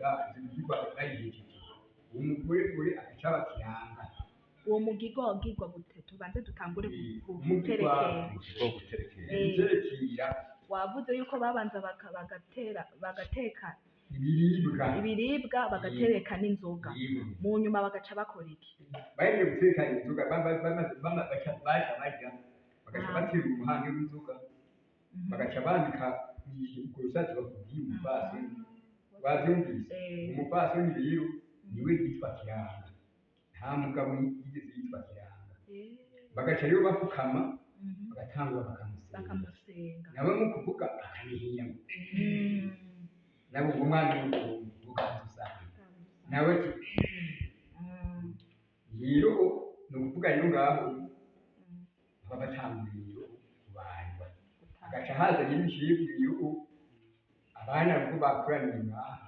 Bayihereza zibigirwa bayihejeje, umugore uri agaca bakiranga. Uwo mugirwa wagirwa gute? Tubanze dutangure Umugirwa- guterekera. Bwo guterekera. Guterekera. Wavuze yuko babanza bagatera, bagateka ibiribwa. Ibiribwa, bagatereka n'inzoga. Yego. Mu nyuma bagaca bakora iki? Bahejeje guteka inzoga, baca baca barya, bagaca batera umuhange w'inzoga, bagaca bandika urwo rushatsi bakubwiye umupfasoni, wavyumvise? Eh. Umupfasoni rero niwe yitwa Kiranga, nta mugabo yigeze yitwa Kiranga. Bagaca rero bapfukama, bagatangura bakamusenga. Bakamusenga. Nawe mu kuvuga akanihira ngo nawe ngo umwana w'uburundi bukanzusanga, nawe ati rero ni ukuvuga rero ngaho baba batanguye rero kubandwa, hagaca haza rero ishibwe rero abana ubwo bakoraniye ngaha.